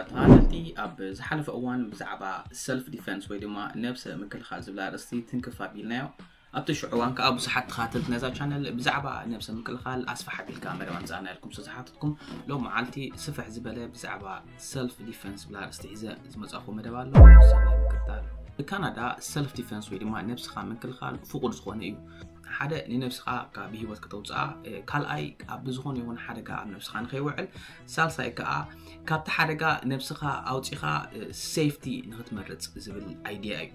ተኸታተልቲ፣ ኣብ ዝሓለፈ እዋን ብዛዕባ ሰልፍ ዲፈንስ ወይ ድማ ነብሰ ምክልኻል ዝብል ኣርእስቲ ትንክፍ ኣቢልናዮ። ኣብቲ ሽዑ እዋን ከዓ ብዙሓት ተኸታተልቲ ነዛ ቻነል ብዛዕባ ነብሰ ምክልኻል ኣስፍሕ ኣቢልካ መደብ ኣምፃእና ኢልኩም ስለ ዝሓተትኩም፣ ሎም መዓልቲ ስፍሕ ዝበለ ብዛዕባ ሰልፍ ዲፈንስ ዝብል ኣርእስቲ ሒዘ ዝመፃኹ መደብ ኣሎ። ሰናይ ምክትታል። ብካናዳ ሰልፍ ዲፈንስ ወይ ድማ ነብስኻ ምክልኻል ፍቁድ ዝኾነ እዩ። ሓደ ንነብስኻ ካብ ህይወት ከተውፅኣ፣ ካልኣይ ኣብ ዝኾነ ይኹን ሓደጋ ኣብ ነብስኻ ንኸይውዕል፣ ሳልሳይ ከዓ ካብቲ ሓደጋ ነብስኻ ኣውፂኻ ሴፍቲ ንክትመርፅ ዝብል ኣይድያ እዩ።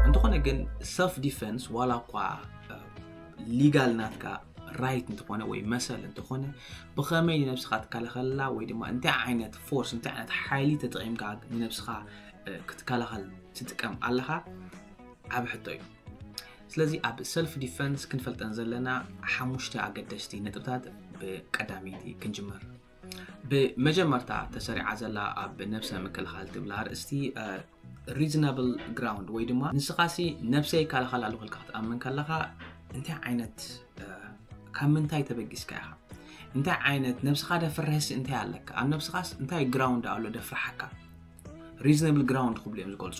እንተኾነ ግን ሰልፍ ዲፈንስ ዋላ እኳ ሊጋል ናትካ ራይት እንተኾነ ወይ መሰል እንተኾነ፣ ብኸመይ ንነብስኻ ትከላኸላ ወይ ድማ እንታይ ዓይነት ፎርስ እንታይ ዓይነት ሓይሊ ተጠቒምካ ንነብስኻ ክትከላኸል ትጥቀም ኣለኻ ዓብ ሕቶ እዩ። ስለዚ ኣብ ሰልፍ ዲፈንስ ክንፈልጠን ዘለና ሓሙሽተ ኣገደስቲ ነጥብታት ብቀዳመይቲ ክንጅምር። ብመጀመርታ ተሰሪዓ ዘላ ኣብ ነብሰ ምክልኻል ትብል ኣርእስቲ ሪዝናብል ግራውንድ ወይ ድማ ንስኻሲ ነብሰይ ይከላኸል ኣለኹ ኢልካ ክትኣምን ከለኻ እንታይ ዓይነት ካብ ምንታይ ተበጊስካ ኢኻ? እንታይ ዓይነት ነብስኻ ደፍርህሲ እንታይ ኣለካ? ኣብ ነብስኻስ እንታይ ግራውንድ ኣሎ ደፍርሓካ? ሪዝናብል ግራውንድ ክብሉ እዮም ዝገልፁ።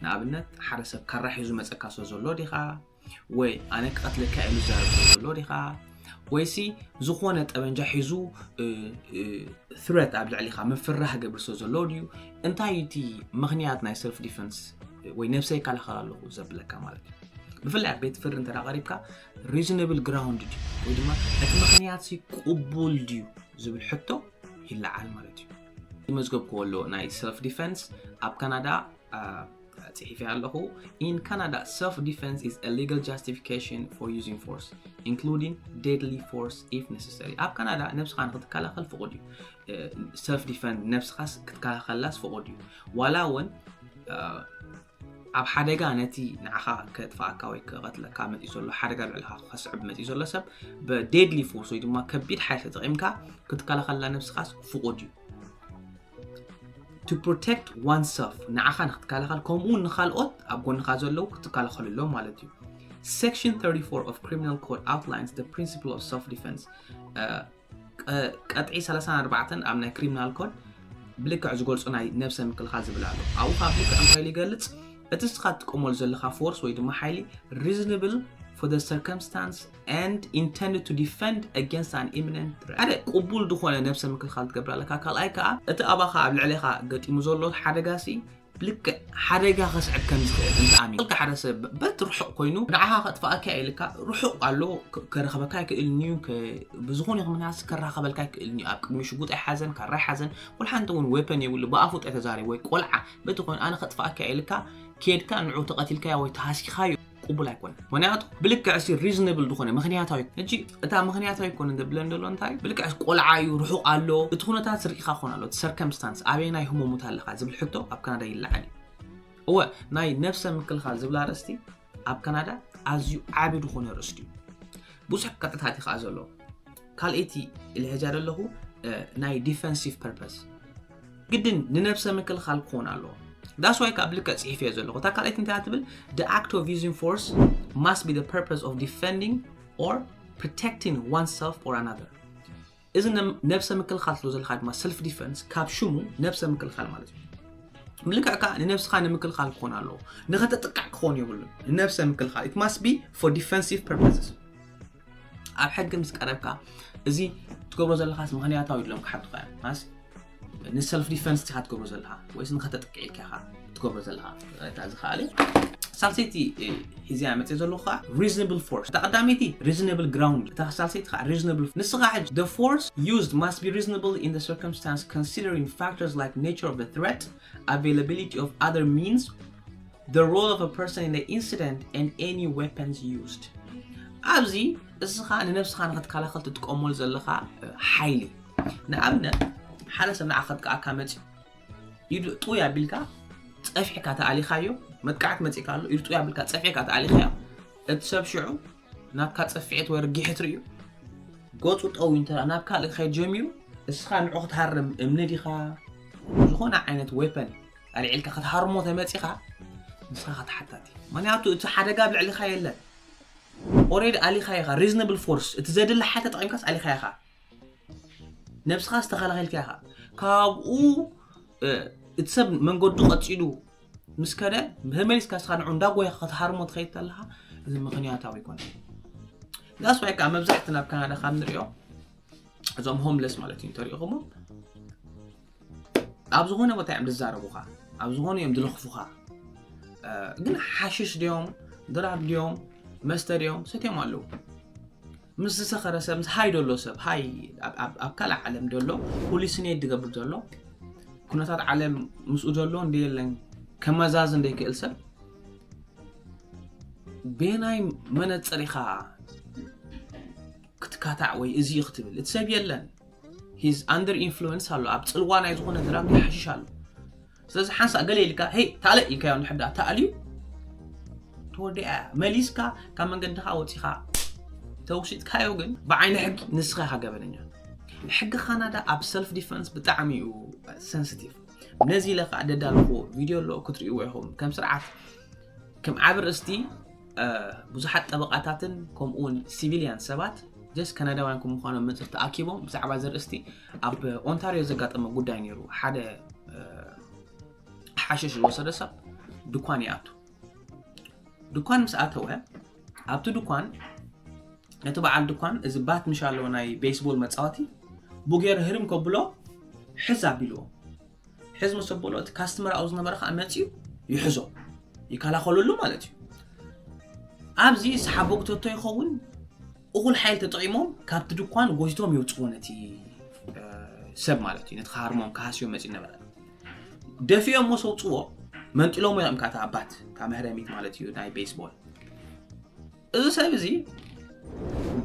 ንኣብነት ሓደ ሰብ ካራ ሒዙ መፀካ ስለ ዘሎ ዲኻ? ወይ ኣነ ክቐትለካ ኢሉ ዝዛረብ ስለ ዘሎ ዲኻ? ወይሲ ዝኾነ ጠበንጃ ሒዙ ትረት ኣብ ልዕሊኻ ምፍራህ ገብር ስለ ዘሎ ድዩ? እንታይ እዩ እቲ ምኽንያት ናይ ሰልፍ ዲፈንስ ወይ ነብሰይ ይከላኸል ኣለኹ ዘብለካ ማለት እዩ? ብፍላይ ኣብ ቤት ፍርዲ እንተ ቀሪብካ ሪዝናብል ግራውንድ ድዩ ወይ ድማ እቲ ምኽንያት ሲ ቅቡል ድዩ ዝብል ሕቶ ይለዓል ማለት እዩ። ዝመዝገብክዎ ኣሎ ናይ ሰልፍ ዲፈንስ ኣብ ካናዳ ፅሒፈ ኣለኹ። In Canada, self-defense is a legal justification for using force, including deadly force if necessary. ኣብ ካናዳ ነብስኻ ንክትከላኸል ፍቁድ እዩ። ሰልፍ ዲፈንስ ነብስኻስ ክትከላኸላስ ፍቁድ እዩ። ዋላ እውን ኣብ ሓደጋ ነቲ ንዓኻ ከጥፋኣካ ወይ ክቐትለካ መፂኡ ዘሎ ሓደጋ ልዕልኻ ከስዕብ መፂኡ ዘሎ ሰብ ብዴድሊ ፎርስ ወይ ድማ ከቢድ ሓይሊ ተጠቒምካ ክትከላኸላ ነብስኻስ ፍቁድ እዩ። To protect oneself ንዓኻ ንክትከላኸል ከምኡ እውን ንካልኦት ኣብ ጎንኻ ዘለዉ ክትከላኸልሎም ማለት እዩ። Section thirty-four of Criminal Code outlines the principle of self-defense. ቀጥዒ ሰላሳን ኣርባዕተን ኣብ ናይ ክሪሚናል ኮድ ብልክዕ ዝገልፁ ናይ ነብሰ ምክልኻል ዝብል ኣሎ። ኣብኡ ካብ ልክዕ እንታይ ኢሉ ይገልፅ? እቲ ንስኻ ትጥቀመሉ ዘለኻ ፎርስ ወይ ድማ ሓይሊ reasonable for the circumstance and intended to defend against an imminent threat። ሓደ ቅቡል ዝኾነ ነብሰ ምክልኻል ትገብር ኣለካ። ካልኣይ ከዓ እቲ ኣባኻ ኣብ ልዕሌኻ ገጢሙ ዘሎ ሓደጋ ሲ ብልክዕ ሓደጋ ከስዕብ ከም ዝኽእል እንተኣሚኑ። ልክዕ ሓደ ሰብ በቲ ርሑቕ ኮይኑ ንዓኻ ከጥፍኣካ ኢልካ ርሑቕ ኣሎ፣ ከረኸበካ ኣይክእልን እዩ፣ ብዝኾነ ይኹን ምክንያት ከራኸበልካ ኣይክእልን እዩ። ኣብ ቅድሚ ሽጉጥ ኣይሓዘን፣ ካራ ኣይሓዘን፣ ወላ ሓንቲ እውን ዌፐን የብሉ፣ ብኣፉ ጥራይ ተዛሪቡ ወይ ቆልዓ በቲ ኮይኑ ኣነ ከጥፍኣካ ኢልካ ኬድካ ንዑ ተቐቲልካዮ ወይ ተሃሲኻዮ ቅቡል ኣይኮነን። ምክንያቱ ብልክዕ ሲ ሪዝነብል ዝኾነ ምክንያታዊ፣ ሕጂ እታ ምክንያታዊ ኣይኮነን ዘብለን ዘሎ እንታይ ብልክዕ ቆልዓ እዩ፣ ርሑቕ ኣሎ፣ እቲ ኩነታት ርኢኻ ክኾን ኣሎ፣ እቲ ሰርከምስታንስ ኣበየናይ ህሞሙት ኣለኻ ዝብል ሕቶ ኣብ ካናዳ ይለዓል እዩ። እወ ናይ ነብሰ ምክልኻል ዝብል ኣርእስቲ ኣብ ካናዳ ኣዝዩ ዓቢ ዝኾነ ርእስቲ እዩ። ብዙሕ ቀጥታት እዩ ከዓ ዘሎ። ካልኣይቲ ኢለ ሒዛ ዘለኹ ናይ ዲፈንሲቭ ፐርፐስ ግድን ንነብሰ ምክልኻል ክኾን ኣለዎ። That's why ካብ ልክዕ ፅሒፈዮ ዘለኹ እታ ካልኣይቲ እንታይ ትብል? The act of using force must be the purpose of defending or protecting oneself or another። እዚ ነብሰ ምክልኻል ትብሎ ዘለካ ድማ ሰልፍ ዲፈንስ ካብ ሽሙ ነብሰ ምክልኻል ማለት እዩ። ምልክዕ ከዓ ንነብስኻ ንምክልኻል ክኾን ኣለዎ። ንኸተጥቃዕ ክኾን የብሉን። ንነብሰ ምክልኻል it must be for defensive purposes። ኣብ ሕጊ ምስ ቀረብካ እዚ ትገብሮ ዘለኻስ ምክንያታዊ ድሎም ክሓቱካ እዮም ማስ ንሰልፍ ዲፈንስ ቲኻ ትገብሮ ዘለኻ ወይስ ንኸተጥቅዕ ኢልካ ኢኻ ትገብሮ ዘለኻ? እታ ዝኸኣለ ሳልሰይቲ ሒዝያ መፅእ ዘለኹ ከዓ ሪዝነብል ፎርስ። እታ ቀዳመይቲ ሪዝነብል ግራውንድ፣ እታ ሳልሰይቲ ከዓ ሪዝነብል። ንስኻ ሕጂ the force used must be reasonable in the circumstance considering factors like nature of the threat, availability of other means, the role of a person in the incident and any weapons used። ኣብዚ እስኻ ንነብስኻ ንክትከላኸል ትጥቀመሉ ዘለኻ ሓይሊ፣ ንኣብነት ሓደ ሰብ ንዓኻ ከጥቅዓካ መፂኡ ኢዱ ጥውይ ኣቢልካ ፀፊዕካ ተኣሊኻዮ፣ መጥቃዕቲ መፂእካ ኣሎ ኢዱ ጥውይ ኣቢልካ ፀፊዕካ ተኣሊኻዮ፣ እቲ ሰብ ሽዑ ናትካ ፀፊዐት ወይ ርጊሐት ርእዩ ገፁ ጠው እንተ ናብ ካልእ ክኸይድ ጀሚሩ እስኻ ንዑ ክትሃርም እምኒ ዲኻ ዝኾነ ዓይነት ዌፐን ኣልዒልካ ክትሃርሞ ተመፂኻ ንስኻ ተሓታቲ። ምክንያቱ እቲ ሓደጋ ኣብ ልዕሊኻ የለን። ኦሬዲ ኣሊኻ ኢኻ። ሪዝነብል ፎርስ እቲ ዘድሊ ሓይሊ ተጠቒምካስ ኣሊኻ ኢኻ። ነብስኻ ዝተኸላኸልካ ኢኻ። ካብኡ እቲ ሰብ መንገዱ ቀፂሉ ምስ ከደ ብመሊስካ ስኻ ንዑ እንዳጎያ ከተሃርሞ ትኸይድ ኣለኻ። እዚ ምኽንያታዊ ይኮነ። ዳስ ዋይ ከዓ መብዛሕትና ኣብ ካናዳ ካብ ንሪኦ እዞም ሆምለስ ማለት እዩ እንተሪኢኹሞ ኣብ ዝኾነ ቦታ እዮም ዝዛረቡኻ፣ ኣብ ዝኾነ እዮም ዝለኽፉኻ። ግን ሓሽሽ ድዮም፣ ድራግ ድዮም፣ መስተ ድዮም ሰትዮም ኣለዉ። ምስ ዝሰኸረ ሰብ ምስ ሃይ ደሎ ሰብ ሃይ ኣብ ካልእ ዓለም ደሎ ሆሊሲኔት ዝገብር ዘሎ ኩነታት ዓለም ምስኡ ዘሎ እንደ የለን ከመዛዝ እንደይክእል ሰብ ቤናይ መነፅር ኢኻ ክትካታዕ ወይ እዚ ክትብል እቲ ሰብ የለን። ሂዝ ኣንደር ኢንፍሉወንስ ኣሎ ኣብ ፅልዋ ናይ ዝኾነ ድራግ ሓሽሽ ኣሎ። ስለዚ ሓንሳእ ገለ ኢልካ ሄይ ታለ ኢልካዮ ንሕዳ ተኣልዩ ተወዲኣ መሊስካ ካብ መንገድኻ ወፂኻ ተውሲጥካዮ ግን ብዓይኒ ሕጊ ንስኻ ኢኻ ገበነኛ። ሕጊ ካናዳ ኣብ ሰልፍ ዲፈንስ ብጣዕሚ እዩ ሰንስቲቭ። ነዚ ኢለ ከዓ ደዳልኩ ቪድዮ ኣሎ ክትርእይዎ ኢኹም ከም ስርዓት ከም ዓብ ርእስቲ ብዙሓት ጠበቃታትን ከምኡውን ሲቪልያን ሰባት ጀስ ካናዳውያን ከም ምዃኖም መፅር ተኣኪቦም ብዛዕባ ዘርእስቲ ኣብ ኦንታሪዮ ዘጋጠመ ጉዳይ ነይሩ ሓደ ሓሽሽ ዝወሰደ ሰብ ድኳን ይኣቱ። ድኳን ምስ ኣተወ ኣብቲ ድኳን ነቲ በዓል ድኳን እዚ ባት ምሽ ኣለዎ ናይ ቤስቦል መፃወቲ ቡጌር ህርም ከብሎ ሕዝ ኣቢልዎ። ሕዝ ምስ ኣበሎ እቲ ካስትመር ኣብኡ ዝነበረ ከዓ መፅዩ ይሕዞ ይከላኸለሉ ማለት እዩ። ኣብዚ ሰሓቦ ክተቶ ይኸውን እኹል ሓይል ተጠቂሞም ካብቲ ድኳን ጎቲቶም የውፅዎ ነቲ ሰብ ማለት እዩ። ነቲ ክሃርሞም ክሃስዮ መፅዩ ነበረ። ደፊኦሞ ሰውፅዎ መንጢሎሞ እዮም ካታ ኣባት ካብ መህረሚት ማለት እዩ ናይ ቤስቦል። እዚ ሰብ እዚ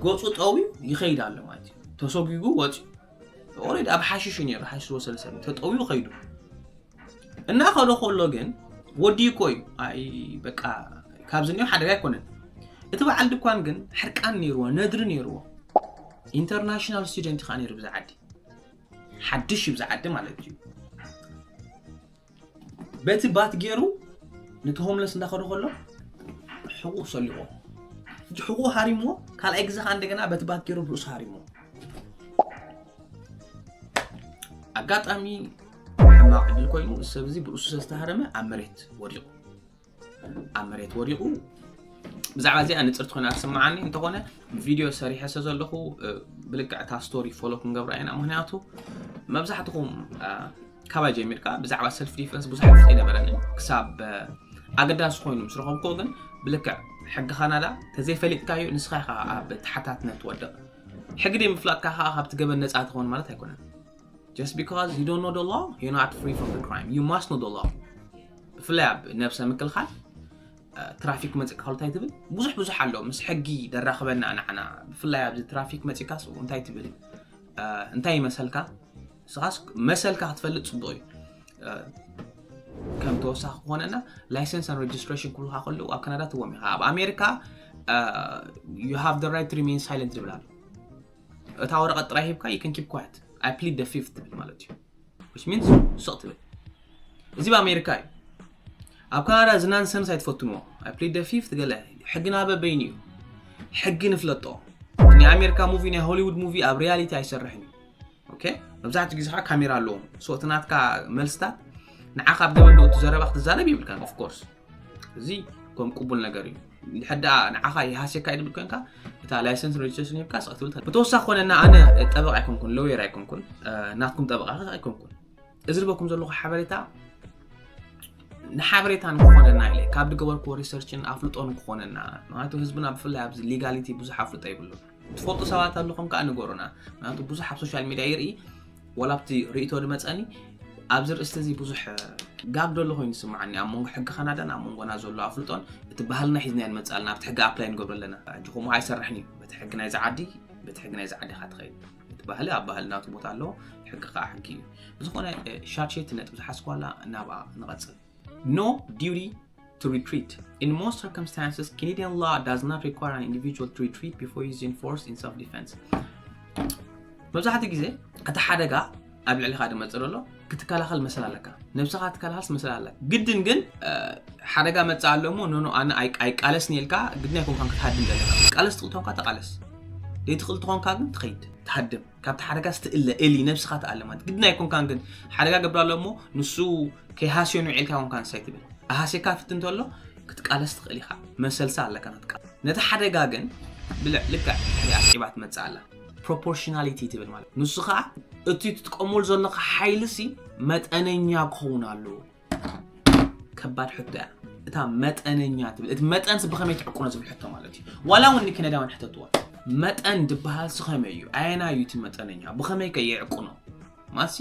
ገፁ ጠውዩ ይኸይድ ኣሎ ማለት እዩ። ተሰጒጉ ወፂኡ ኦሬዲ ኣብ ሓሽሽ እዩ ነይሩ። ሓሽሽ ዝወሰደ ሰብ ተጠውዩ ኸይዱ እናኸዶ ከሎ ግን ወዲ እኮ እዩ። ኣይ በቃ ካብዚ እኒኦ ሓደጋ ኣይኮነን። እቲ በዓል ድኳን ግን ሕርቃን ነይርዎ፣ ነድሪ ነይርዎ። ኢንተርናሽናል ስቱደንት ኢኻ ነይሩ ብዛ ዓዲ፣ ሓድሽ እዩ ብዛ ዓዲ ማለት እዩ። በቲ ባት ገይሩ ነቲ ሆምለስ እንዳኸዶ ከሎ ሕቁ ሰሊቆ ሕቁ ሃሪምዎ። ካልኣይ ግዜ ከዓ እንደገና በቲ ባት ገይሩ ብርእሱ ሃሪምዎ። ኣጋጣሚ ሕማቕ ዕድል ኮይኑ እዚ ሰብ እዚ ብርእሱ ዝተሃረመ ኣብ መሬት ወዲቑ ኣብ መሬት ወዲቑ ብዛዕባ እዚኣ ንፅርቲ ኮይና ትስምዓኒ። እንተኾነ ቪድዮ ሰሪሐ ስለ ዘለኹ ብልክዕ እታ ስቶሪ ፎሎ ክንገብራ ኢና። ምክንያቱ መብዛሕትኹም ካባይ ጀሚርካ ብዛዕባ ሰልፍ ዲፈንስ ብዙሕ ፍልጠት ኣይነበረኒ ክሳብ ኣገዳሲ ኮይኑ ምስ ረኸብኩ ግን ብልክዕ ሕጊ ካናዳ ተዘይፈሊጥካዮ ንስኻ ኢኻ ኣብ ተሓታትነት ትወድቕ። ሕጊ ደይ ምፍላጥካ ከዓ ካብቲ ገበን ነፃ ትኸውን ማለት ኣይኮነን። Just because you don't know the law, you're not free from the crime. You must know the law. ብፍላይ ኣብ ነብሰ ምክልኻል ትራፊክ መፅእካ እንታይ ትብል ብዙሕ ብዙሕ ኣሎ ምስ ሕጊ ደራኽበና ንዓና። ብፍላይ ኣብዚ ትራፊክ መፅእካስ እንታይ ትብል እንታይ ይመሰልካ? ንስኻስ መሰልካ ክትፈልጥ ፅቡቕ እዩ። ከም ተወሳኺ ክኾነና ላይሰንስ ን ሬጅስትሬሽን ክብሉካ ከለዉ ኣብ ካናዳ ትዎም ኢኻ። ኣብ ኣሜሪካ you have the right to remain silent ዝብል ኣሎ። እታ ወረቐት ጥራይ ሂብካ you can keep quiet. I plead the fifth ትብል ማለት እዩ። Which means ስቕ ትብል። እዚ ብኣሜሪካ እዩ። ኣብ ካናዳ እዚ ናንሰንስ ኣይትፈትንዎ። I plead the fifth ገለ ሕጊ ናበ በይኑ እዩ። ሕጊ ንፍለጦ። ናይ ኣሜሪካ ሙቪ ናይ ሆሊውድ ሙቪ ኣብ ሪያሊቲ ኣይሰርሕን እዩ። ኦኬ መብዛሕትኡ ግዜ ከዓ ካሜራ ኣለዎም። So እቲ ናትካ መልስታት ንዓኻ ኣብ ገበን ዶ እቲ ዘረባ ክትዛረብ ይብልካን of course እዚ ከም ቅቡል ነገር እዩ። እንድሕር ደኣ ንዓኻ ይሃስየካ እዩ ድብል ኮንካ እታ ላይሰንስ ሬጅስትሬሽን ሂብካ ስቕ ትብል። ብተወሳኺ ኮነና ኣነ ጠበቕ ኣይኮንኩን ሎየር ኣይኮንኩን ናትኩም ጠበቓ ኣይኮንኩን። እዚ ዝበኩም ዘለኹ ሓበሬታ ንሓበሬታ ንክኾነና ኢለ ካብ ዝገበርኩዎ ሪሰርችን ኣፍልጦ ንክኾነና። ምክንያቱ ህዝብና ብፍላይ ኣብዚ ሊጋሊቲ ብዙሕ ኣፍልጦ ይብሉ። ትፈልጡ ሰባት ኣለኹም ከዓ ንገሩና። ምክንያቱ ብዙሕ ኣብ ሶሻል ሚድያ ይርኢ ወላ ኣብቲ ርእቶ ዝመፀኒ ኣብዚ ርእስቲ እዚ ብዙሕ ጋብ ደሎ ኮይኑ ይስምዓኒ ኣብ መንጎ ሕጊ ካናዳን ኣብ መንጎና ዘሎ ኣፍልጦን እቲ ባህልና ሒዝና ንመፅእ ኣለና ኣብቲ ሕጊ ኣፕላይ ንገብሮ ኣለና። ሕጂ ከምኡ ኣይሰርሕን እዩ። በቲ ሕጊ ናይዚ ዓዲ በቲ ሕጊ ናይዚ ዓዲ ኢኻ ትኸይድ። እቲ ባህሊ ኣብ ባህሊ ናቱ ቦታ ኣለዎ። ሕጊ ከዓ ሕጊ እዩ። ብዝኾነ ሻርሸቲ ነጥብ ዝሓዝኳላ ናብኣ ንቐፅል። No duty to retreat. In most circumstances, Canadian law does not require an individual to retreat before using force in self-defense. መብዛሕትኡ ግዜ እቲ ሓደጋ ኣብ ልዕሊኻ ዝመፅእ ዘሎ ክትከላኸል መሰል ኣለካ። ነብስኻ ክትከላኸልስ መሰል ኣለካ። ግድን ግን ሓደጋ መፅእ ኣሎ እሞ ኖኖ ኣነ ኣይቃለስን ኢልካ ግድን ኣይኮንካን ክትሃድም ዘለካ። ቃለስ ትኽእል ተኾንካ ተቃለስ። ዘይትኽእል ተኾንካ ግን ትኸይድ። ትሃድም። ካብቲ ሓደጋ ስትእለ እሊ ነብስኻ ትኣለ ማለት ግድና ኣይኮንካን። ግን ሓደጋ ገብራ ኣሎ እሞ ንሱ ከይሃስዮ ንውዒልካ ኮንካ ንሳይ ትብል ኣሃሴካ ፍት እንተሎ ክትቃለስ ትኽእል ኢኻ። መሰልሳ ኣለካ ናትቃ። ነቲ ሓደጋ ግን ብልዕ ልክዕ ኣስዒባ ትመጽእ ኣላ። ፕሮፖርሽናሊቲ ትብል ማለት ንሱ ከዓ እቲ ትጥቀመሉ ዘለካ ሓይልሲ መጠነኛ ክኸውን ኣለዎ። ከባድ ሕቶ እያ እታ መጠነኛ ትብል። እቲ መጠንስ ብኸመይ ትዕቁኖ ዝብል ሕቶ ማለት እዩ። ዋላ እውን ንኪነዳ እውን ሕተትዋ መጠን ዝበሃል ስኸመይ እዩ? ኣየና እዩ እቲ መጠነኛ? ብኸመይ ከ የዕቁኖ? ማሲ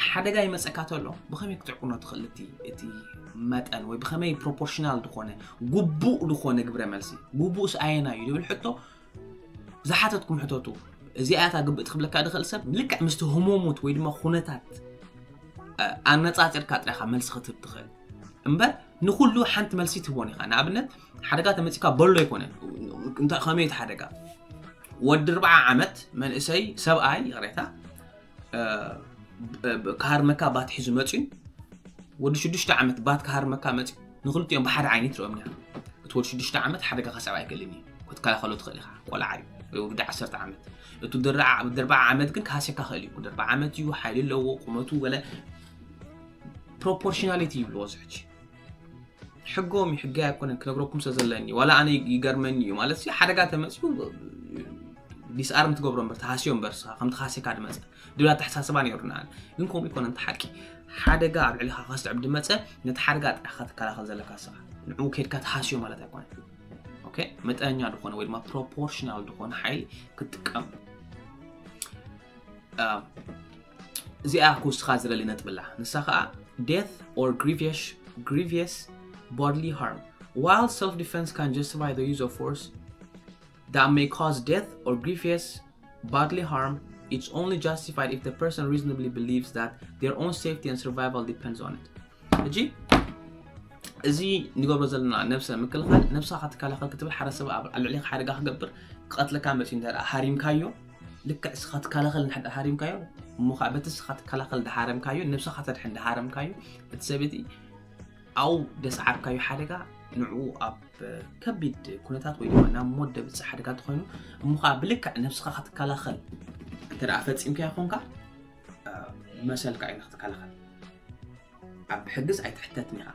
ሓደጋ ይመፀካ ተሎ ብኸመይ ክትዕቁኖ ትኽእል? እቲ መጠን ወይ ብኸመይ ፕሮፖርሽናል ዝኾነ ግቡእ ዝኾነ ግብረ መልሲ ግቡእስ ኣየና እዩ ዝብል ሕቶ ዝሓተትኩም ሕተቱ። እዚኣታ ግብእ ትክብለካ ድኽእል ሰብ ልክዕ ምስቲ ህሞሙት ወይ ድማ ኩነታት ኣነፃፂርካ ጥራኻ መልሲ ክትህብ ትኽእል እምበር ንኩሉ ሓንቲ መልሲ ትህቦን ኢኻ። ንኣብነት ሓደጋ ተመፂካ በሎ ኣይኮነን። እንታይ ከመይ እቲ ሓደጋ? ወዲ ኣርባዓ ዓመት መንእሰይ ሰብኣይ ይቕሬታ ክሃርመካ ባት ሒዙ መፅዩ ወዲ ሽዱሽተ ዓመት ባት ክሃርመካ መፅዩ ንክልቲኦም ብሓደ ዓይነት ርኦም ኒያ። እቲ ወዲ ሽዱሽተ ዓመት ሓደጋ ከስዕብ ኣይክእልን እዩ። ክትከላኸሎ ትኽእል ኢኻ። ቆልዓ እዩ ወይ ወዲ ዓሰርተ ዓመት። እቲ ደርዓ ዓመት ግን ክሃስየካ ክእል እዩ። ደርባ ዓመት እዩ፣ ሓይሊ ኣለዎ፣ ቁመቱ ገለ ፕሮፖርሽናሊቲ ይብልዎ ዝሕጂ ሕጎም እዩ። ሕጊ ኣይኮነን ክነግረኩም ስለ ዘለኒ ዋላ ኣነ ይገርመኒ እዩ ማለት ሓደጋ ተመፅዩ ዲስኣርም ትገብሮ እምበር ተሃስዮ እምበር ስኻ ከም ተኻሲካ ድመፀ ድብል ኣተሓሳስባ ነይሩና። ግን ከምኡ ይኮነ እንተ ሓቂ ሓደጋ ኣብ ልዕሊኻ ከስዕብ ድመፀ ነቲ ሓደጋ ጥራኻ ትከላኸል ዘለካ ስኻ ንዕኡ ከድካ ተሃስዮ ማለት ኣይኮነን። መጠነኛ ዝኾነ ወይ ድማ ፕሮፖርሽናል ዝኾነ ሓይሊ ክትጥቀም እዚኣ ክውስኻ ዝደሊ ነጥብላ ንሳ ከዓ death or grievous grievous bodily harm. While self-defense can justify the use of force that may cause death or grievous bodily harm, it's only justified if the person reasonably believes that their own safety and survival depends on it. ሕጂ እዚ ንገብሮ ዘለና ነብሰ ምክልኻል ነብስኻ ትከላኸል ክትብል ሓደ ሰብ ኣብ ልዕሊኻ ሓደጋ ክገብር ክቐትለካ መፅዩ እንተ ሃሪምካዮ ልክዕ ስኻ ትከላኸል እንድሕር ሃሪምካዮ እሞ ከዓ በቲ ስኻ ትከላኸል ድሃረምካዮ ነብስኻ ተድሕን ድሃረምካዮ እቲ ሰበይቲ ኣው ደስዓርካዮ ሓደጋ ንዕኡ ኣብ ከቢድ ኩነታት ወይ ድማ ናብ ሞት ደብፅሕ ሓደጋ ተኮይኑ እሞ ከዓ ብልክዕ ነብስኻ ክትከላኸል እንተ ፈፂምካዮ ኮንካ መሰልካ እዩ ንክትከላኸል ኣብ ሕግስ ኣይትሕተትን ኢኻ።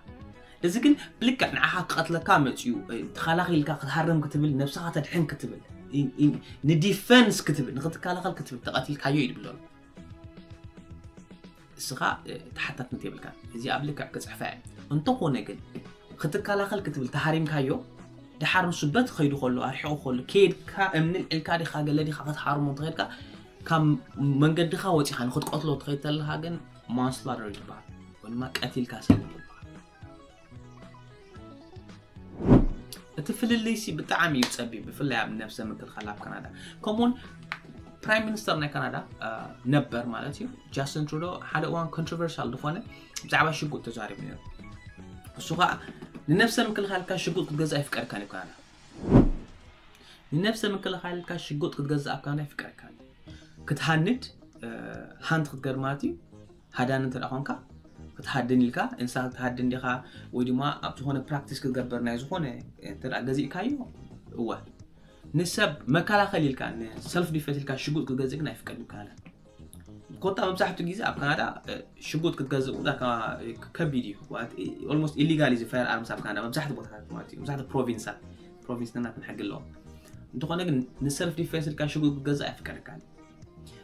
እዚ ግን ብልክዕ ንዓኻ ክቐትለካ መፅዩ ተኸላኺልካ ክትሃርም ክትብል ነብስኻ ተድሕን ክትብል ንዲፈንስ ክትብል ንክትከላኸል ክትብል ተቐቲልካዮ እዩ ድብሎ። እስኻ ተሓታትነት የብልካ። እዚ ኣብ ልክዕ ክፅሕፋ እየ። እንተኾነ ግን ክትከላኸል ክትብል ተሃሪምካዮ ድሓር ንሱ በት ኸይዱ ከሎ ኣርሒቑ ከሎ ከድካ እምኒ ልዕልካ ዲኻ ገለ ዲኻ ክትሃርሞ እንተኸድካ ካብ መንገድኻ ወፂኻ ንክትቀትሎ ትኸይድ ተለኻ ግን ማንስላተር ይበሃል ወይ ድማ ቀቲልካ ሰብ ይበሃል። እቲ ፍልልይሲ ብጣዕሚ እዩ ፀቢብ ብፍላይ ኣብ ነብሰ ምክልኻል ኣብ ካናዳ ከምኡውን ፕራይም ሚኒስተር ናይ ካናዳ ነበር ማለት እዩ ጃስትን ትሩዶ ሓደ እዋን ኮንትሮቨርሻል ዝኾነ ብዛዕባ ሽጉጥ ተዛሪቡ ነይሩ። እሱ ከዓ ንነብሰ ምክልኻልካ ሽጉጥ ክትገዝእ ኣይፍቀድካን እዩ ካናዳ። ንነብሰ ምክልኻልካ ሽጉጥ ክትገዝእ ኣብ ካናዳ ኣይፍቀድካን። ክትሃንድ ሃንት ክትገር ማለት እዩ። ሃዳን እንተ ኮንካ ክትሃድን ኢልካ እንስሳ ክትሃድን ዲኻ ወይ ድማ ኣብ ዝኾነ ፕራክቲስ ክትገብር ናይ ዝኾነ እንተ ገዚእካዮ እወ ንሰብ መከላኸል ኢልካ ንሰልፍ ዲፌንስ ኢልካ ሽጉጥ ክትገዝእ ግን ኣይፍቀድ ይከኣለን። ኮታ መብዛሕትኡ ግዜ ኣብ ካናዳ ሽጉጥ ክትገዝእ ከቢድ እዩ። ኦልሞስት ኢሊጋል እዩ ፋየር ኣርምስ ኣብ ካናዳ መብዛሕትኡ ቦታታት ማለት እዩ። መብዛሕትኡ ፕሮቪንሳት ፕሮቪንስ ነናተን ሕጊ ኣለዎም። እንተኾነ ግን ንሰልፍ ዲፌንስ ኢልካ ሽጉጥ ክትገዝእ ኣይፍቀደካን።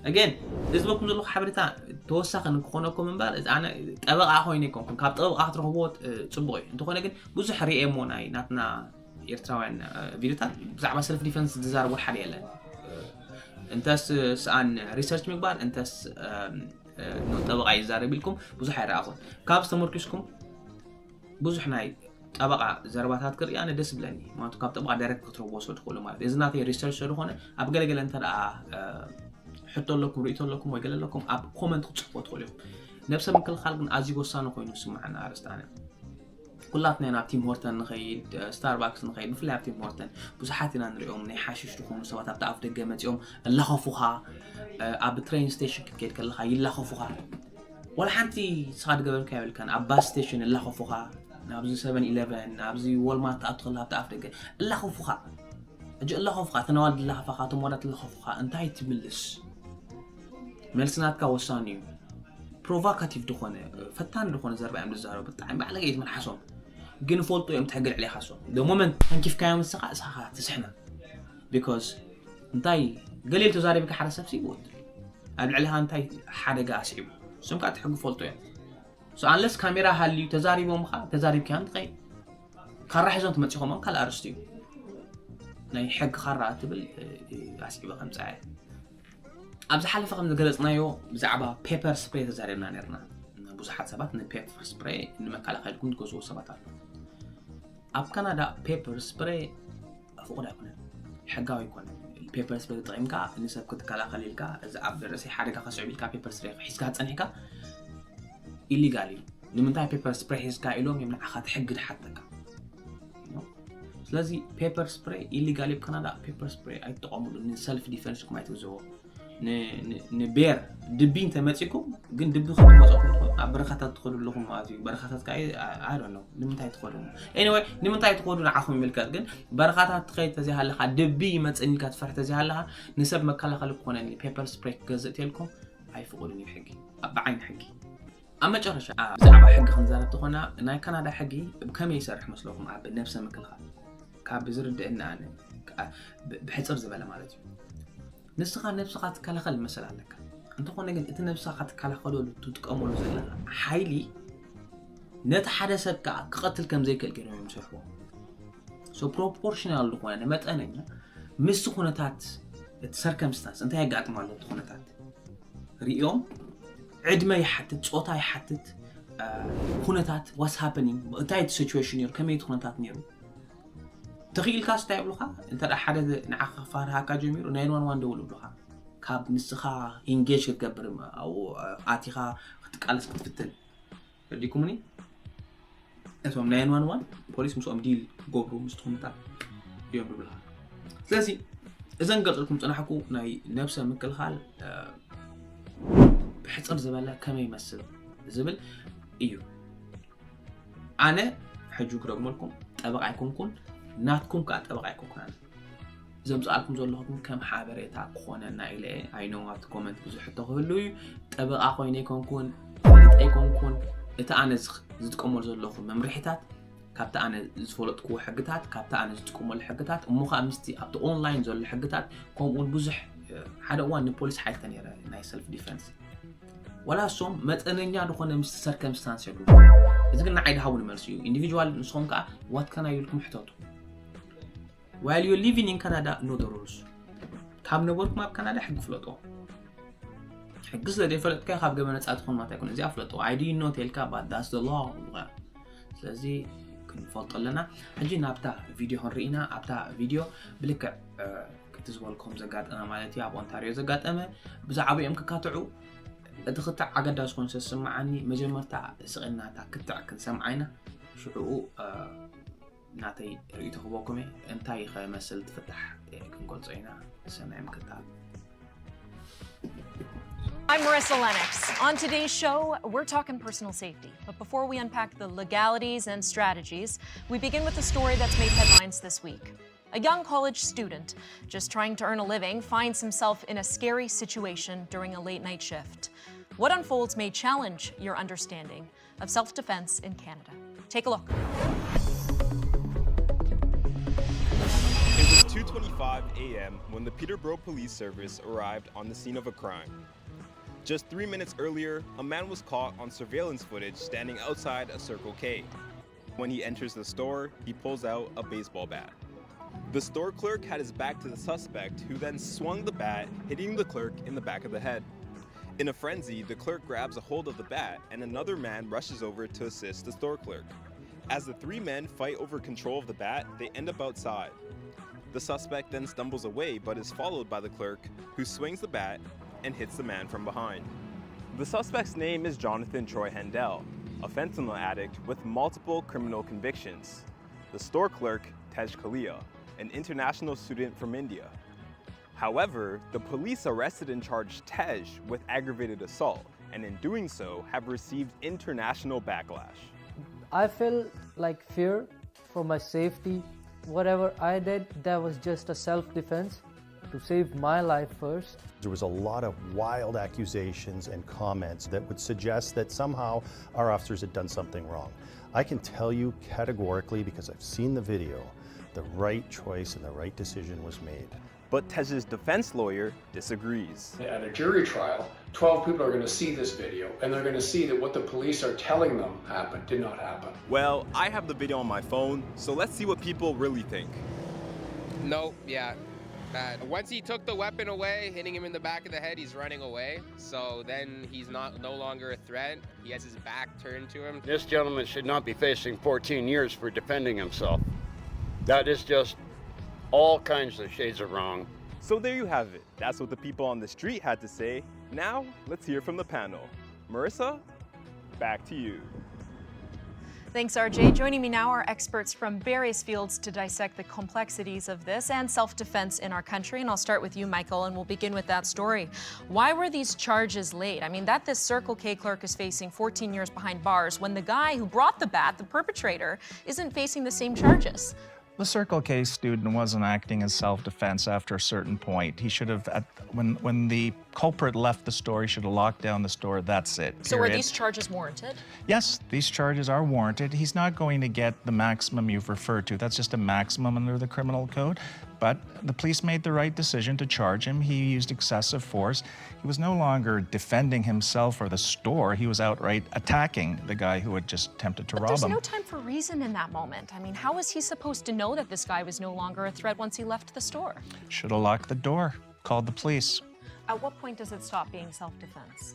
ኣገን እዚ በኩም ዘለኹ ሓበሬታ ተወሳኺ ንክኾነኩም እምበር እዚ ኣነ ጠበቃ ኮይነ ይኮንኩም ካብ ጠበቃ ክትረኽብዎ ፅቡቅ እዩ። እንተኾነ ግን ብዙሕ ሪኤሞ ናይ ናትና ኤርትራውያን ቪዲዮታት ብዛዕባ ሰልፍ ዲፈንስ ዝዛረቡ ሓደ የለን። እንተስ ስኣን ሪሰርች ምግባር እንተስ ጠበቃ ይዛረብ ኢልኩም ብዙሕ ኣይረኣኹን። ካብ ዝተመርኪስኩም ብዙሕ ናይ ጠበቃ ዘረባታት ክርኢ ኣነ ደስ ብለኒ ማለት ካብ ጠበቃ ዳይረክት ክትረክቦ ስለ ትኽእሉ ማለት እዚ ናተይ ሪሰርች ስለዝኾነ ኣብ ገለገለ እንተ ሕቶ ኣለኩም ርእቶ ኣለኩም ወይ ገለ ኣለኩም ኣብ ኮመንት ክትፅሕፎ ትኽእሉ ኢኹም። ነብሰ ምክልኻል ግን ኣዝዩ ወሳኒ ኮይኑ ዝስምዓኒ ኣርእስቲ ኣነ ኩላትና ኢና ኣብ ቲም ሆርተን ንኸይድ ስታርባክስ ንኸይድ ብፍላይ ኣብ ቲም ሆርተን ብዙሓት ኢና ንሪኦም ናይ ሓሽሽ ዝኾኑ ሰባት ኣብቲ ኣፍ ደገ መፂኦም እላኸፉኻ ኣብ ትሬን ስቴሽን ክትከይድ ከለኻ ይላኸፉኻ ወላ ሓንቲ ስኻ ድገበርካ የብልካን ኣብ ባስ ስቴሽን እላኸፉኻ ናብዚ ሰቨን ኢለቨን ናብዚ ወልማርት ትኣቱ ከለኻ ኣብቲ ኣፍ ደገ እላኸፉኻ ሕጂ እላኸፉኻ ተነዋል ድላኸፋኻ ተሞዳ ትላኸፉኻ እንታይ ትምልስ መልሲ ናትካ ወሳኒ እዩ። ፕሮቮካቲቭ ዝኾነ፣ ፈታኒ ዝኾነ ዘረባ እዮም ዝዛረቡ። ብጣዕሚ ባዕለገ እየ ዝመልሓሶም፣ ግን ፈልጡ እዮም። ትሕግል ዕሌኻሶም ደ ሞመንት ተንኪፍካዮም ንስኻ እሳኻ ትስሕና። ቢኮዝ እንታይ ገሊል ተዛሪብካ ሓደ ሰብ ሲብት ኣብ ልዕሊኻ እንታይ ሓደጋ ኣስዒቡ፣ እሶም ከዓ ትሕጉ ፈልጡ እዮም። So unless ካሜራ ሃልዩ ተዛሪቦምኻ፣ ተዛሪብካዮም ትኸይድ። ካራ ሒዞም ትመፂኾም ካልእ ኣርስቲ እዩ። ናይ ሕጊ ካራ ትብል ኣስዒበ ከምፅኣ እየ። ኣብ ዝሓለፈ ከም ዝገለፅናዮ ብዛዕባ ፔፐር ስፕሬ ተዛሪብና ነርና። ብዙሓት ሰባት ንፔፐር ስፕሬ ንመከላኸልኩም ትገዝዎ ሰባት ኣሎ። ኣብ ካናዳ ፔፐር ስፕሬ ፍቑድ ኣይኮነን፣ ሕጋዊ ኣይኮነን። ፔፐር ስፕሬ ተጠቒምካ ንሰብ ክትከላኸል ኢልካ፣ እዚ ኣብ ርእሰይ ሓደጋ ከስዕብ ኢልካ ፔፐር ስፕሬ ሒዝካ ጸኒሕካ ኢሊጋል እዩ። ንምንታይ ፔፐር ስፕሬ ሒዝካ ኢሎም እዮም ንዓኻ ሕጊ ድሓተካ። ስለዚ ፔፐር ስፕሬ ኢሊጋል እዩ። ኣብ ካናዳ ፔፐር ስፕሬ ኣይትጠቐሙሉ፣ ንሰልፍ ዲፈንስ ኩም ኣይትግዝዎ። ንቤር ድቢ እንተመፂኩም ግን ድቢ ክትመፀኩም ኣብ በረኻታት ትኸዱ ኣለኹም ማለት እዩ። በረኻታት ከዓ ኣይ ነው ንምንታይ ትኸዱ? Anyway ንምንታይ ትኸዱ ንዓኹም ይምልከት። ግን በረኻታት ትኸይድ ተዘይሃለኻ፣ ድቢ ይመፅን ኢልካ ትፈርሕ ተዘይሃለኻ፣ ንሰብ መከላኸሊ ክኾነኒ ፔፐር ስፕሬ ክገዝእ ተልኩም ኣይፍቕዱን እዩ ሕጊ፣ ብዓይኒ ሕጊ። ኣብ መጨረሻ ብዛዕባ ሕጊ ክንዛረብ ተኾና፣ ናይ ካናዳ ሕጊ ከመይ ይሰርሕ መስለኩም? ኣብ ነብሰ ምክልኻል ካብ ዝርድእና ኣነ ብሕፅር ዝበለ ማለት እዩ። ንስኻ ነብስኻ ትከላኸል መሰል ኣለካ። እንተኾነ ግን እቲ ነብስኻ ትከላኸለሉ ትጥቀመሉ ዘለኻ ሓይሊ ነቲ ሓደ ሰብ ከዓ ክቐትል ከም ዘይክእል ገይሮም እዮም ዝሰርሕዎ። So ፕሮፖርሽናል ዝኾነ ንመጠነኛ ምስ ኩነታት እቲ ሰርከምስታንስ እንታይ የጋጥም ኣሎ እቲ ኩነታት ሪኦም ዕድመ ይሓትት፣ ፆታ ይሓትት፣ ኩነታት ዋስ ሃፐኒንግ እንታይ እቲ ሲቹዌሽን ነይሩ፣ ከመይ እቲ ኩነታት ነይሩ። ተኽኢልካ ስታይ ይብሉኻ። እንተ ሓደ ንዓኻ ክፈርሃካ ጀሚሩ ናይን ዋን ዋን ደውል ይብሉኻ። ካብ ንስኻ ኢንጌጅ ክትገብር ኣብኡ ኣቲኻ ክትቃለስ ክትፍትን ረዲኩምኒ። እቶም ናይን ዋን ዋን ፖሊስ ምስኦም ዲል ክገብሩ ምስ ትኹምታት እዮም ዝብሉኻ። ስለዚ እዘን ገልፅልኩም ፅናሕኩ ናይ ነብሰ ምክልኻል ብሕፅር ዝበለ ከመይ ይመስል ዝብል እዩ። ኣነ ሕጂ ክደግመልኩም ጠበቃ ኣይኮንኩን፣ ናትኩም ከዓ ጠበቃ ኣይኮንኩን። ኣነ ዘምፅኣልኩም ዘለኹ ግን ከም ሓበሬታ ክኾነና ኢለ እየ። ኣይ ኖው ኣብቲ ኮመንት ብዙሕ ሕቶ ክህሉ እዩ። ጠበቃ ኮይነ ኣይኮንኩን፣ ፈሊጠ ኣይኮንኩን። እቲ ኣነ ዝጥቀመሉ ዘለኹ መምርሒታት ካብቲ ኣነ ዝፈለጥኩዎ ሕግታት፣ ካብቲ ኣነ ዝጥቀመሉ ሕግታት እሞ ከዓ ምስቲ ኣብቲ ኦንላይን ዘሎ ሕግታት ከምኡውን ብዙሕ ሓደ እዋን ንፖሊስ ሓይልተ ነይረ ናይ ሰልፍ ዲፈንስ ዋላ እሶም መጠነኛ ዝኾነ ምስቲ ሰርከምስታንስ የብሉ። እዚ ግን ንዓይ ድሃቡ ንመልሲ እዩ። ኢንዲቪጁዋል ንስኹም ከዓ ዋት ከና ይብልኩም ሕተቱ። While you living in Canada know the rules። ካብ ነበርኩም ኣብ ካናዳ ሕጊ ፍለጦ። ሕጊ ስለ ዘይፈለጥካ ካብ ገበን ነፃ ትኾን ማለት ኣይኮነ። እዚኣ ፍለጦ። I didn't know ተልካ but that's the law። ስለዚ ክንፈልጦ ኣለና። ሕጂ ናብታ ቪድዮ ክንርኢና። ኣብታ ቪድዮ ብልክዕ ክቲ ዝበልኩም ዘጋጠመ ማለት እዩ ኣብ ኦንታሪዮ ዘጋጠመ ብዛዕባኦም ክካትዑ እቲ ክትዕ ኣገዳሲ ኮይኑ ስለ ዝስምዓኒ መጀመርታ ስቕ ኢልና እታ ክትዕ ክንሰምዓ ኢና። ሽዕኡ ናተይ ርእይቶ ክበኩም እየ። እንታይ ከመስል ትፍታሕ ክንገልጾ ኢና። ሰናይ ምክታል። I'm Marissa Lennox. On today's show, we're talking personal safety. But before we unpack the legalities and strategies, we begin with a story that's made headlines this week. A young college student just trying to earn a living finds himself in a scary situation during a late night shift. What unfolds may challenge your understanding of self-defense in Canada. Take a look. It was two twenty-five a.m. when the Peterborough Police Service arrived on the scene of a crime. Just three minutes earlier, a man was caught on surveillance footage standing outside a Circle K. When he enters the store, he pulls out a baseball bat. The store clerk had his back to the suspect, who then swung the bat, hitting the clerk in the back of the head. In a frenzy, the clerk grabs a hold of the bat and another man rushes over to assist the store clerk. As the three men fight over control of the bat, they end up outside. The suspect then stumbles away but is followed by the clerk, who swings the bat and hits the man from behind. The suspect's name is Jonathan Troy Handel, a fentanyl addict with multiple criminal convictions. The store clerk, Tej Kalia, an international student from India. However, the police arrested and charged Tej with aggravated assault, and in doing so, have received international backlash. I feel like fear for my safety. Whatever I did, that was just a self defense. to save my life first. There was a lot of wild accusations and comments that would suggest that somehow our officers had done something wrong. I can tell you categorically, because I've seen the video, the right choice and the right decision was made. But Tez's defense lawyer disagrees. At a jury trial, twelve people are going to see this video and they're going to see that what the police are telling them happened, did not happen. Well, I have the video on my phone, so let's see what people really think. Nope, yeah, bad. Once he took the weapon away, hitting him in the back of the head, he's running away. So then he's not no longer a threat. He has his back turned to him. This gentleman should not be facing fourteen years for defending himself. That is just all kinds of shades of wrong. So there you have it. That's what the people on the street had to say. Now, let's hear from the panel. Marissa, back to you. Thanks, R J. Joining me now are experts from various fields to dissect the complexities of this and self defense in our country. And I'll start with you, Michael, and we'll begin with that story. Why were these charges laid? I mean, that this Circle K clerk is facing fourteen years behind bars when the guy who brought the bat, the perpetrator, isn't facing the same charges. The Circle K student wasn't acting in self-defense after a certain point. He should have, at, when when the culprit left the store, he should have locked down the store. That's it. So were Period. These charges warranted? Yes, these charges are warranted. He's not going to get the maximum you've referred to. That's just a maximum under the criminal code. But the police made the right decision to charge him. He used excessive force. He was no longer defending himself or the store. He was outright attacking the guy who had just attempted to But rob there's him. No time for reason in that moment. I mean, how was he supposed to know that this guy was no longer a threat once he left the store? Should have locked the door, called the police. At what point does it stop being self defense?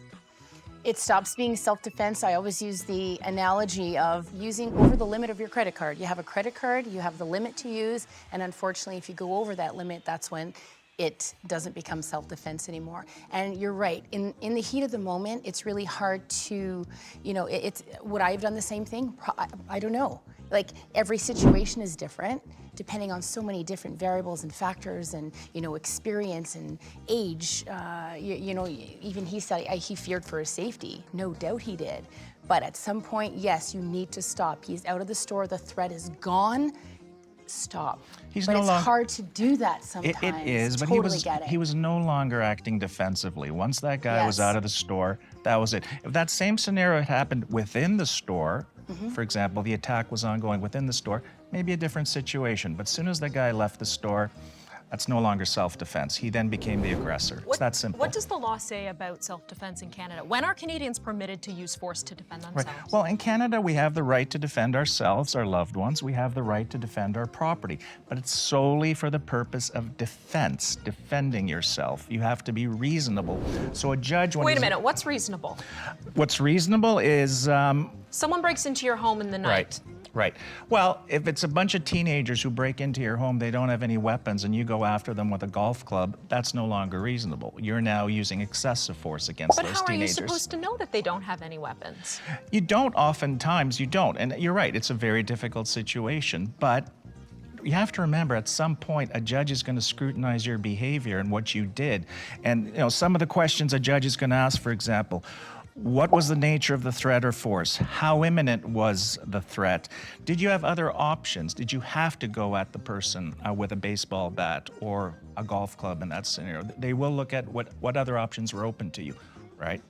It stops being self defense. I always use the analogy of using over the limit of your credit card. You have a credit card, you have the limit to use, and unfortunately, if you go over that limit, that's when it doesn't become self defense anymore. And you're right, in, in the heat of the moment, it's really hard to, you know, it, it's, would I have done the same thing? Pro- I, I don't know. Like, every situation is different depending on so many different variables and factors and, you know, experience and age. Uh, you, you know, even he said, uh, he feared for his safety. No doubt he did. But at some point, yes, you need to stop. He's out of the store. The threat is gone. Stop. He's But no it's longer- hard to do that sometimes. It, it is, but Totally he was get it. he was no longer acting defensively. Once that guy was Yes. Out of the store, that was it. If that same scenario had happened within the store, Mm-hmm. for example, the attack was ongoing within the store, maybe a different situation. But as soon as that guy left the store, that's no longer self-defense. He then became the aggressor. It's that simple. What does the law say about self defense in Canada? When are Canadians permitted to use force to defend Right. themselves? Well, in Canada, we have the right to defend ourselves, our loved ones. We have the right to defend our property, but it's solely for the purpose of defense, defending yourself. You have to be reasonable. So a judge. When Wait a he's- minute, what's reasonable? What's reasonable is um, Someone breaks into your home in the night. Right. Right. Well, if it's a bunch of teenagers who break into your home, they don't have any weapons, and you go after them with a golf club, that's no longer reasonable. You're now using excessive force against But those how are you teenagers. Supposed to know that they don't have any weapons? You don't oftentimes, you don't. And you're right, it's a very difficult situation, but you have to remember at some point a judge is going to scrutinize your behavior and what you did. And you know, some of the questions a judge is going to ask, for example, what was the nature of the threat or force? How imminent was the threat? Did you have other options? Did you have to go at the person uh, with a baseball bat or a golf club in that scenario? They will look at what, what other options were open to you, right?